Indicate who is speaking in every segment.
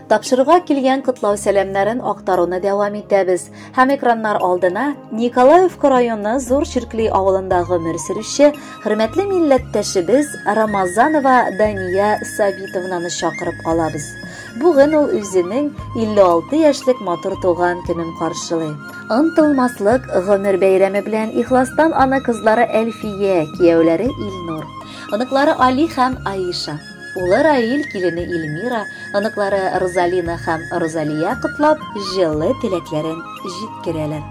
Speaker 1: Тапшыруга килгән котлау сәламнәрен актаруны дәвам итәбез һәм экраннар алдына Николаевка районы Зур Чиркли авылында гомер сөрүче хөрмәтле милләттәшебез Рамазанова Дания Сабитовнаны чакырып калабыз. Бүген ул үзенең 56 яшьлек матур туган көнен каршылый. Онтылмаслык гомер бәйрәме белән ихластан аны кызлары Әлфия, кияүләре Илнур, оныклары Али һәм Аиша, улы Раил, килене Эльмира, оныклары Розалина һәм Розалия котлап, җылы теләкләрен җиткерәләр.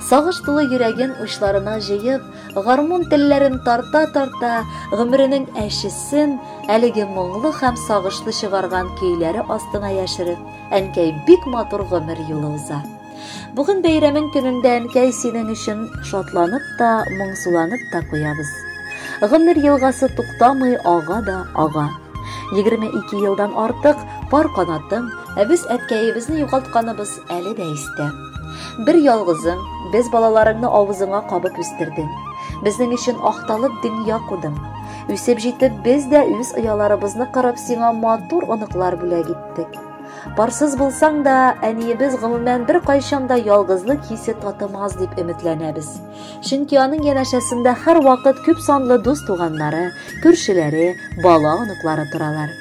Speaker 1: Сагыш тулы йөрәген учларына җыеп, гармун телләрен тарта-тарта, гомеренең әчесен әлеге моңлы һәм сагышлы чыгарган көйләре астына яшереп, әнкәй бик матур гомер юлы уза. Бүген бәйрәмең көнендә, әнкәй, синең өчен шатланып та, моңсуланып та куябыз. Гомер елгасы туктамый ага да ага. 22 елдан артык пар канатың, ә без әткәебезне югалтканыбыз әле дә истә. Бер ялгызың, без балаларыңны авызыңа кабып үстердең. Безнең өчен ахталып дөнья кудың. Үсеп җитеп, без дә үз ояларыбызны кырып, сиңа матур оныклар бүләк иттек. Парсыз булсаң да, әниебез гомумән бер кайчан да ялгызлык хисе татымаз дип өметләнәбез. Чөнки аның янәшәсендә һәрвакыт күп санлы дус туганнары, күршеләре, бала оныклары торалар.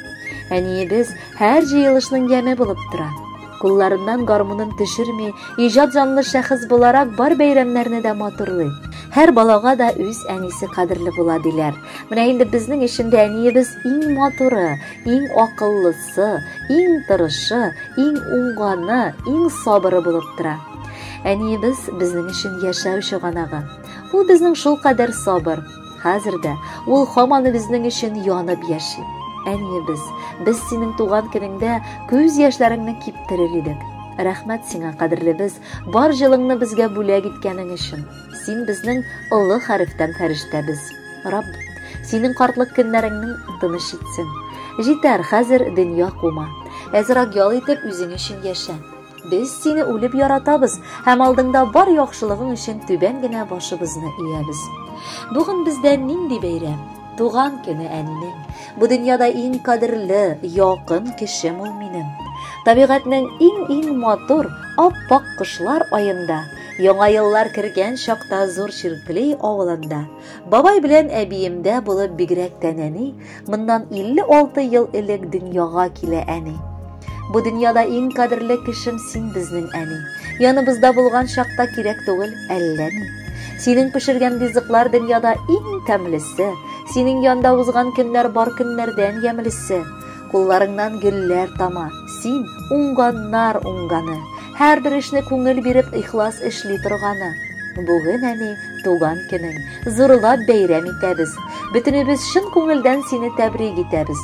Speaker 1: Әниебез һәр җыелышның яме булып тора. Кулларыннан гармунын төшерми, иҗат җанлы шәхес буларак бар бәйрәмнәрне дә матурлый. Һәр балага да үз әнисе кадерле була диләр. Менә инде безнең өчен дә әниебез иң матуры, иң акыллысы, иң тырышы, иң уңганы, иң сабыры булып тора. Әниебез безнең өчен яшәү чыганагы. Ул безнең шулкадәр сабыр. Хәзер дә ул һаман безнең өчен янып яши. Әниебез, без синең туган көнеңдә күз яшьләреңне киптерер идек. Рәхмәт сиңа, кадерлебез, бар җылыңны безгә бүләк иткәнең өчен. Син безнең олы хәрефтән фәрештәбез. Рабб, синең картлык көннәреңнең тыныч итсен. Җитәр, хәзер дөнья кума. Әзрәк ял итеп, үзең өчен яшә. Без сине үлеп яратабыз һәм алдыңда бар яхшылыгың өчен түбән генә башыбызны иябез. Бүген бездә нинди бәйрәм? Туган көне әнинең. Бу дөньяда иң кадерле, якын кешем ул минем. Табигатьнең иң-иң матур, ап-ак кышлар аенда, яңа еллар кергән чакта Зур Чиркли авылында, бабай белән әбиемдә булып бигрәк тә нәни, моннан 56 ел элек дөньяга килә әни. Бу дөньяда иң кадерле кешем син безнең, әни. Яныбызда булган чакта кирәк түгел әллә ни. Синең пешергән ризыклар дөньяда иң тәмлесе. Синең янда узган көннәр бар көннәрдән ямьлесе. Кулларыңнан гөлләр тама. Син уңганнар уңганы. Һәрбер эшне күңел биреп ихлас эшли торганы. Бүген, әни, туган көнең. Зурлап бәйрәм итәбез. Бөтенебез чын күңелдән сине тәбрик итәбез.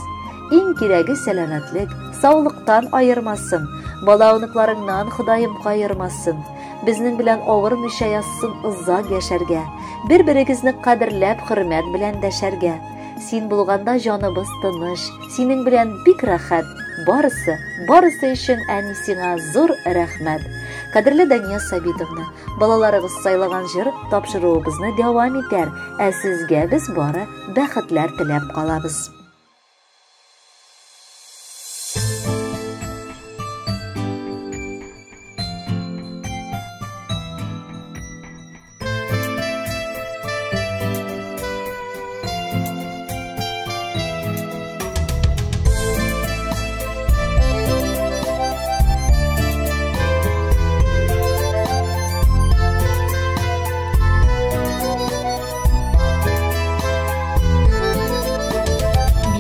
Speaker 1: Иң кирәге сәламәтлек, саулыктан аермасын, бала оныкларыңнан Ходаем каермасын. Безнең белән авырмыйча язсын озак яшәргә, бер-берегезне кадерләп, хөрмәт белән дәшәргә. Син булганда җаныбыз тыныч, синең белән бик рәхәт. Барысы, барысы өчен әни сиңа зур рәхмәт. Кадерле Дания Сабитовна, балаларыгыз сайлаган җыр тапшыруыбызны дәвам итәр, ә сезгә без бары бәхетләр теләп калабыз.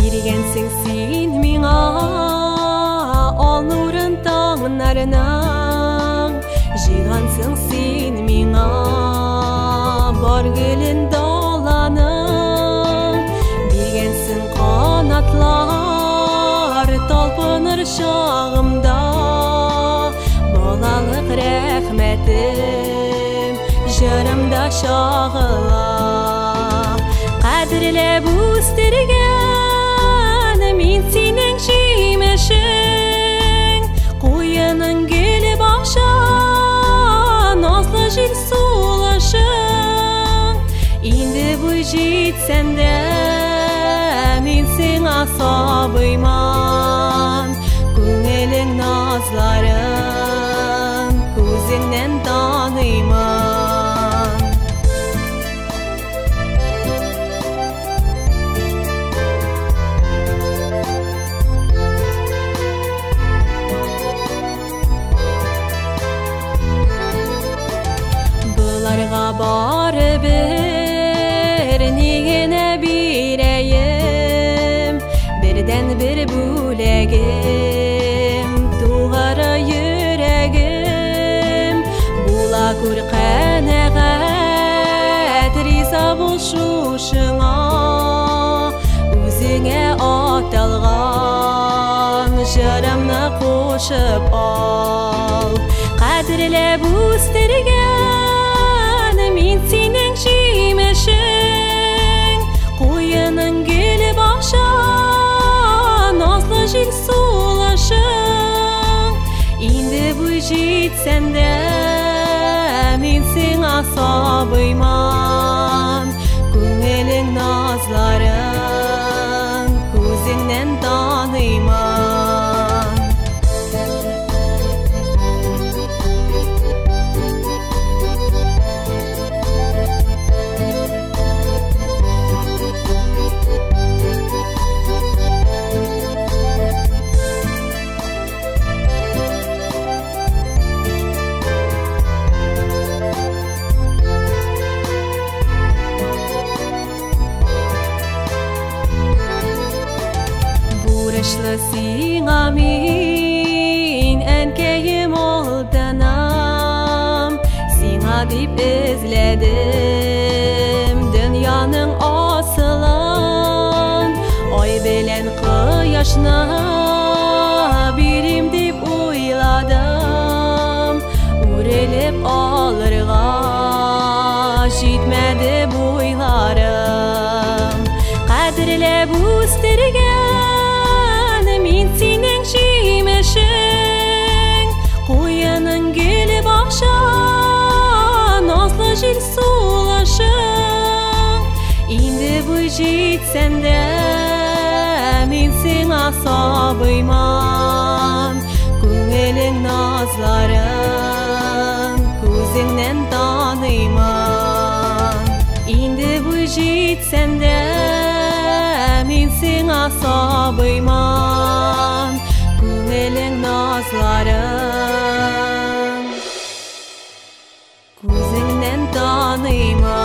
Speaker 2: Биргәнсең син миңа ал нурын таңнарының, Җыйгансың син миңа бар гөлен даланың. Биргәнсең канатлар талпыныр чагымда, Балалык рәхмәтем җырымда чагыла. Кадерләп үстергән мин синең җимешең, Куеның гөле бакча, назлы җил сулышың. Инде буй җитсәм дә, мин сиңа сабыйман, Күңелең Бердән-бер бүләгем, тугры йөрәгем. Була күр канәгать, риза бул шушыңа. Үзеңә аталган җырымны кушып ал. Кадерләп үстергән мин синең җимешең, куеның гөл бакча, назлы җил сулышың. Инде буй җитсәм дә, мин сиңа сабыйман. Күңелең назларын күзеңнән таныйман. Бурычлы сиңа мин, әнкәем, алтыным. Сиңа дип эзләдем дөньяның асылын. Ай белән кояшны бирим дип уйладым, үрелеп алырга җитмәде буйларым. Кадерләп үстергән мин синең җимешең, куеның гөл бакча, назлы җил сулышың. Инде буй җитсәм дә, мин сиңа сабыйман. Күңелең назларын күзеңнән таныйман. Инде буй җитсәм дә, мин сиңа сабыйман. Күңелең назларын күзеңнән таныйман.